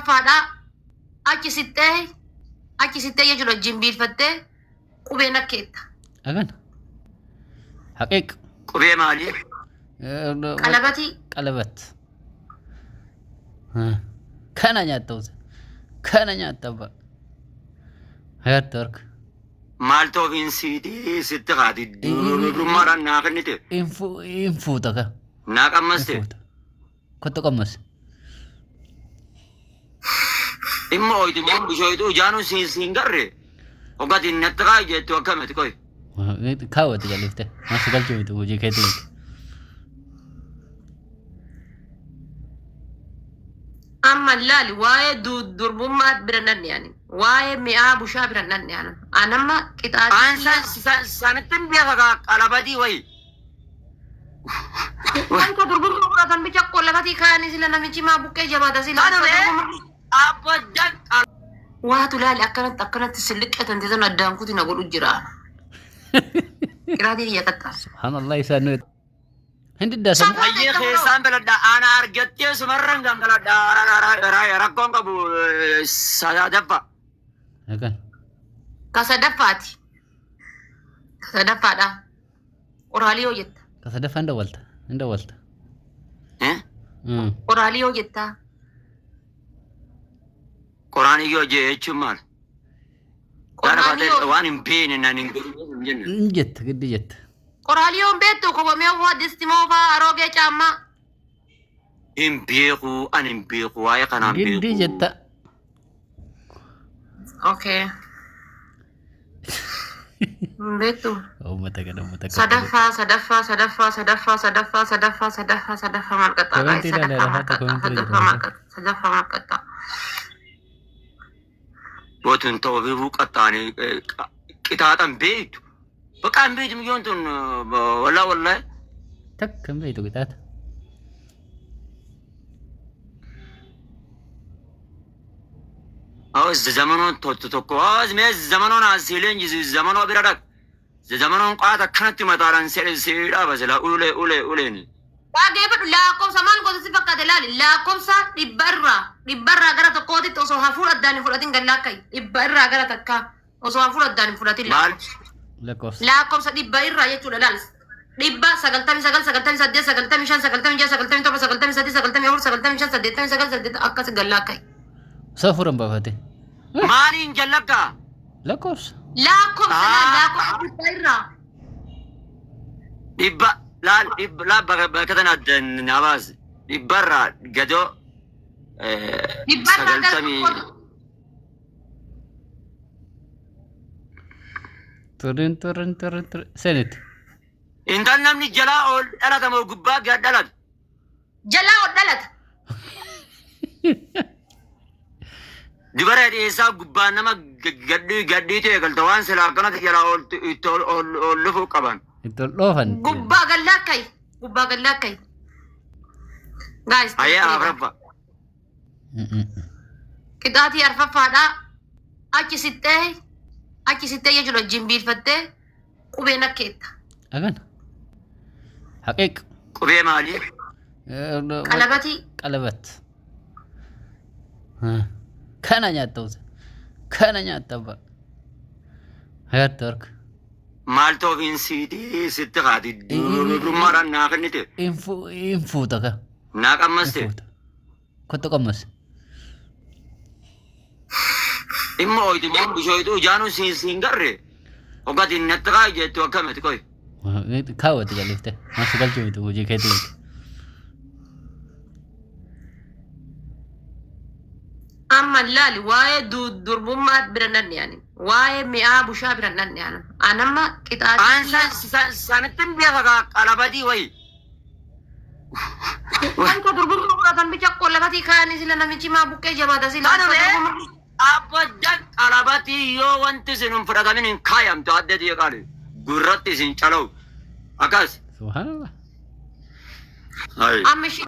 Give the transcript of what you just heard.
Arfaffaadhaa achi sittee achi sittee jechuudha jimbiilfattee qubee nakkeetta. Agan. Haqiiq. Qubee maalii? Qalabatii. Qalabat. Kana nyaatta usa. Kana nyaatta abbaa. Hayatti harka. Maaltu ofiin siitii sitti kaati durummaadhaan naa kennite. Hin fuuta ka. Naa Hin qammaste. fuuta. Kottu qammas. Dhimma ooytu immoo bishooytu ijaanuu siin siin garre. Hoggatiin natti kaa'i jettu akkamiti qoy. Kaawwate jalifte. Maal si galchuu miti hojii keetii miti. Amma laali waa'ee durbummaa bira nan dhiyaani. Waa'ee mi'aa bushaa bira nan dhiyaana. An amma qixaatii Aan san sanittin beeka kaa qalabatii wayi. Wanta durbummaa fudhatan bicha qollafatii kaa'anii sila namichi maa buqqee jabaata sila. Kanuma abbadan Waatu laali akkanatti akkanatti silliqqetan teetan addaan kuti na godhu jira. Qiraatii kiyya qaxxaa. Subhanallah isaan nu hin diddaa sana. Hayyee keessaan filadha ana argattee sumarran gangaladha rakkoon qabu sadaffa. Agan. Ka sadaffaati. Ka sadaffaadha. Qoraalii yoo jetta. Ka sadaffaa hin dawwalta. Hin dawwalta. Qoraalii yoo jetta. Qoraan iyyoo jee jechuun maal? Qoraalii yoo Waan hin beekne naan hin godhin hin jenne. Hin jetta giddi jetta. Qoraalii yoo hin beektu kobomee faa distimoo faa aroogee caammaa. Hin beeku ani hin beeku waa'ee kanaan Giddi beeku. jetta. Okay. Hin beektu. Uummata kana uummata kana. Sadaffaa sadaffaa sadaffaa sadaffaa sadaffaa sadaffaa sadaffaa sadaffaa maal qaxxaa? Komentii ilaali, Sadaffaa maal lafa qaxxaa? komentii Sadaffaa maal jira. qaxxaa? Sadaffaa maal qaxxaa? Bootuun ta'uu fi qaxxaanii qixaaxan beektu. Bakka hin beektu miyyoon tun wallaa wallaa. Takka hin beektu qixaata. Awas zamanoon tokko tokko awas mee zamanoon asii leenjisu zamanoo bira dhaq. Zamanoon qaata akkanatti mataadhaan si dhaaba sila ulee ulee uleeni. Dhaggeeffadhu lakkoofsa maal gosa si fakkaate laali lakkoofsa 100 irraa gara tokkootitti osoo hafuura addaan hin fudhatin gad laakka'i 100 irraa gara takkaa osoo hafuura addaan hin fudhatin. Maal? Lakkoofsa. Lakkoofsa 100 irraa jechuudha laal 100 99 98 95 96 97 93 94 95 89 8 akkas gad laakka'i. Osoo hafuura hin baafate. Maaliin jallakkaa? Lakkoofsa. Lakkoofsa laal lakkoofsa 100 irraa. 100 laal 100 laal bakka bakka tana adda na baasi. 100rraa gadoo 100 irraa gara 90. tokkootti. Turin turin turin turin. Seeniti. Intal namni jalaa ol dhalata moo gubbaa gad dhalata? Jalaa ol dhalata. Dubara dhiyeessaa gubbaa nama gadhii gadhiitu eegalta waan silaa akkanatti jalaa ol itti ol ol ol lufuu qaban. Itti ol dhoofan. Gubbaa gad laakka'i. Gubbaa gad laakka'i. Guys. Hayyee afraffa. Qixaatii arfaffaadhaa achi sittee achi sittee jechuudha jimbiilfattee qubee nakkeetta. Agan. Haqiiq. Qubee maalii? Qalabatii. Qalabat. Kana nyaatta usa. Kana nyaatta abbaa. Hayatti harka. Maaltu ofiin siitii sitti kaati durummaadhaan naa kennite. Hin fuuta ka. Naa Hin qammaste. fuuta. Kottu qammas. Dhimma ooytu immoo bishooytu ijaanuu siin siin garre. Hoggatiin natti kaa'i jettu akkamiti qoy. Kaawwate jalifte. Maal si galchuu miti hojii keetii miti. Amma laali waa'ee durbummaa bira nan dhiyaani. Waa'ee mi'aa bushaa bira nan dhiyaana. An amma qixaatii. Aan san sanittin beeka kaa qalabatii wayi. Wanta durbummaa fudhatan bicha qollafatii kaa'anii sila namichi maa buqqee jabaata sila. Kanuma abbadan qalabatii yoo wanti isin hin fudhatamin hin kaayamtu adda ta'e qaali. Gurratti isin calawu. Akkas. Subhanallah. Ayi. Amma ishee